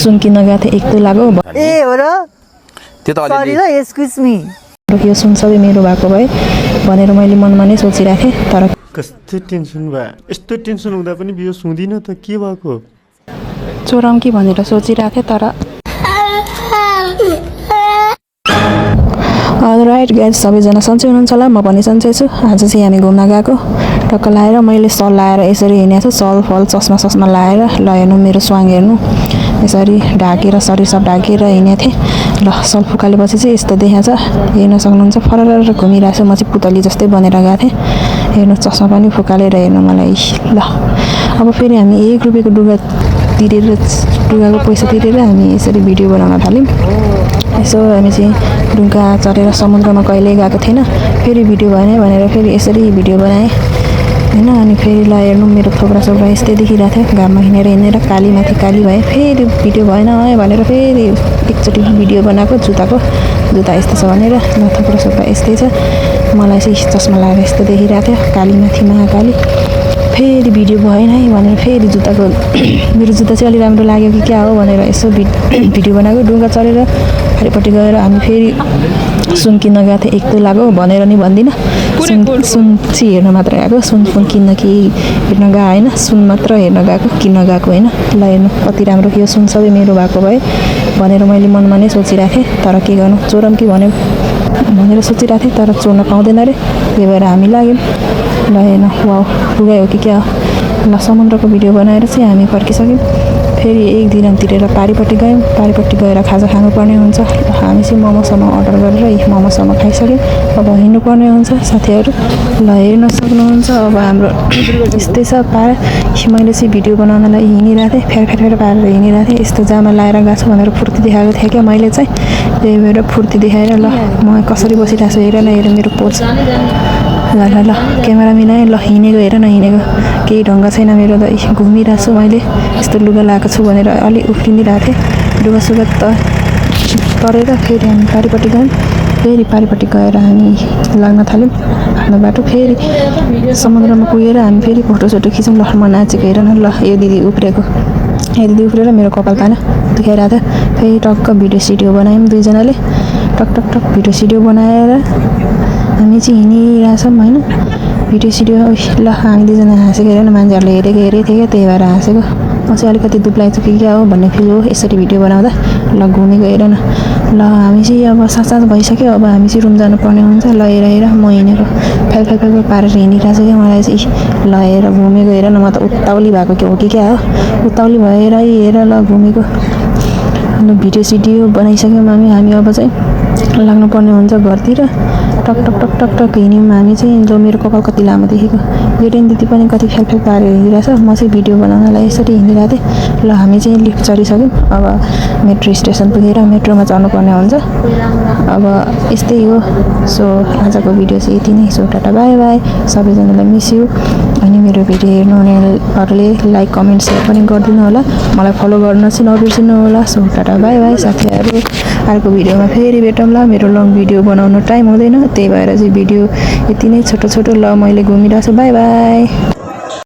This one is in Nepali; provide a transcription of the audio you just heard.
सुन किन्न गएको थिएँ 1 तोलाको ए हो र त्यो त सरी ल एक्सक्युज मी यो सुन सबै मेरो भएको भए भनेर मैले मनमा नै सोचिराखेँ तर कस्तो टेन्सन भयो यस्तो टेन्सन हुँदा पनि बियो सुँदिन त के भएको चोरम कि भनेर सोचिराखेँ तर राइट गाइज सबैजना सन्चै हुनुहुन्छ होला म पनि सन्चै छु आज चाहिँ हामी घुम्न गएको टक्क लाएर मैले सल लाएर यसरी हिँडेको छु सल फल चस्मा लाएर ल हेर्नु मेरो स्वाङ हेर्नु यसरी ढाकेर शरीर सब ढाकेर हिँडेको थिएँ ल सल फुकालेपछि चाहिँ यस्तो देखाएको छ हेर्न सक्नुहुन्छ फरर घुमिरहेको छु म चाहिँ पुतली जस्तै बनेर गएको थिएँ हेर्नु चस्मा पनि फुकालेर हेर्नु मलाई ल अब फेरि हामी 1 रुपियाँको डुगाको पैसा तिरेर हामी यसरी भिडियो बनाउन थाल्यौँ यसो हामी चाहिँ डुङ्गा चढेर समुद्रमा कहिल्यै गएको थिएन फेरि भिडियो भएन भनेर फेरि यसरी भिडियो बनाएँ होइन अनि फेरि ल हेर्नु मेरो थोप्रा यस्तै देखिरहेको थियो घाममा हिँडेर कालीमाथि काली भए फेरि भिडियो भएन भनेर फेरि एकचोटि भिडियो बनाएको जुत्ता यस्तो छ भनेर ल थोप्रा यस्तै छ मलाई चाहिँ चस्मा लगाएर यस्तो देखिरहेको थियो कालीमाथि महाकाली फेरि भिडियो भएन है भनेर फेरि जुत्ताको मेरो जुत्ता चाहिँ अलि राम्रो लाग्यो कि क्या हो भनेर यसो भिडियो बनाएको डुङ्गा चढेर पारिपट्टि गएर हामी फेरि सुन किन्न गएको थिएँ 1 तोलाको भनेर नि भन्दिनँ सुन चाहिँ हेर्न मात्र गएको सुन किन्न कि हेर्न गएको होइन सुन मात्र हेर्न गएको किन्न गएको होइन ल हेर्नु कति राम्रो यो सुन सबै मेरो भएको भए भनेर मैले मनमा नै सोचिराखेँ तर के गर्नु चोरम कि भनेर सोचिरहेको थिएँ तर चोर्न पाउँदैन अरे त्यही भएर हामी लाग्यौँ ल हेर्नु वाउ डुगायो कि क्या हो ल समुद्रको भिडियो बनाएर चाहिँ हामी फर्किसक्यौँ फेरि 1 दिन तिरेर पारिपट्टि गएर खाजा खानुपर्ने हुन्छ हामी चाहिँ मोमोसम्म अर्डर गरेर मोमोसम्म खाइसक्यौँ अब हिँड्नुपर्ने हुन्छ साथीहरू ल हेर्न सक्नुहुन्छ अब हाम्रो यस्तै छ पारा मैले चाहिँ भिडियो बनाउनलाई हिँडिरहेको थिएँ फेर पारेर हिँडिरहेको थिएँ यस्तो जामा लाएर गएको छु भनेर फुर्ती देखाएको थिएँ क्या मैले चाहिँ त्यही भएर फुर्ती देखाएर ल म कसरी बसिरहेको छु हेर मेरो पोज ल क्यामेरा मिलाएँ ल हिँडेको हेर न हिँडेको केही ढङ्ग छैन मेरो त घुमिरहेको छु मैले यस्तो लुगा लगाएको छु भनेर अलि उफ्रिरहेको थिएँ लुगा तरेर फेरि हामी पारिपट्टि गयौँ फेरि पारिपट्टि गएर हामी लाग्न थाल्यौँ आफ्नो बाटो फेरि समुद्रमा पुगेर हामी फेरि फोटोसोटो खिच्यौँ ल म नाचेको हेर न ल यो दिदी उफ्रेर मेरो कपाल पाना दुखाइरहेको थियो फेरि टक्क भिडियो सिडियो बनायौँ दुईजनाले टक भिडियो सिडियो बनाएर हामी चाहिँ हिँडिरहेछौँ होइन भिडियो सिडियो ल हामी दुईजना हाँसेको हेरेन मान्छेहरूले हेरेको थियो क्या त्यही भएर हाँसेको म चाहिँ अलिकति दुब्लाई छु कि क्या हो भन्ने फिल हो यसरी भिडियो बनाउँदा ल घुमेको हेर न ल हामी चाहिँ अब साँझ भइसक्यो अब हामी चाहिँ रुम जानुपर्ने हुन्छ ल हेर म हिँडेको फ्याल पारेर हिँडिरहेको छु क्या मलाई चाहिँ ल हेर घुमेको हेर न म त उत्ताउली भएको के हो कि क्या हो उत्ताउली भएर हेर ल घुमेको ल भिडियो सिडियो बनाइसक्यौँ हामी अब चाहिँ लाग्नुपर्ने हुन्छ घरतिर टक हिँड्यौँ हामी चाहिँ जो मेरो कपाल कति लामो देखेको जेडेन दिदी पनि कति फ्याल पारेर हिँडिरहेछ म चाहिँ भिडियो बनाउनलाई यसरी हिँडिरहेको थिएँ ल हामी चाहिँ लिफ्ट चढिसक्यौँ अब मेट्रो स्टेसन पुगेर मेट्रोमा चढ्नुपर्ने हुन्छ अब यस्तै हो सो आजको भिडियो चाहिँ यति नै सो टाटा बाई बाई सबैजनालाई मिस यु अनि मेरो भिडियो हेर्नुहुनेहरूले लाइक कमेन्ट सेयर पनि गरिदिनु होला मलाई फलो गर्न चाहिँ नबिर्सिनु होला सो टाटा बाई बाई साथीहरू अर्को भिडियोमा फेरि भेटौँला मेरो लङ भिडियो बनाउन टाइम हुँदैन त्यही भएर चाहिँ भिडियो यति नै छोटो ल मैले घुमिरहेको छु बाई बाई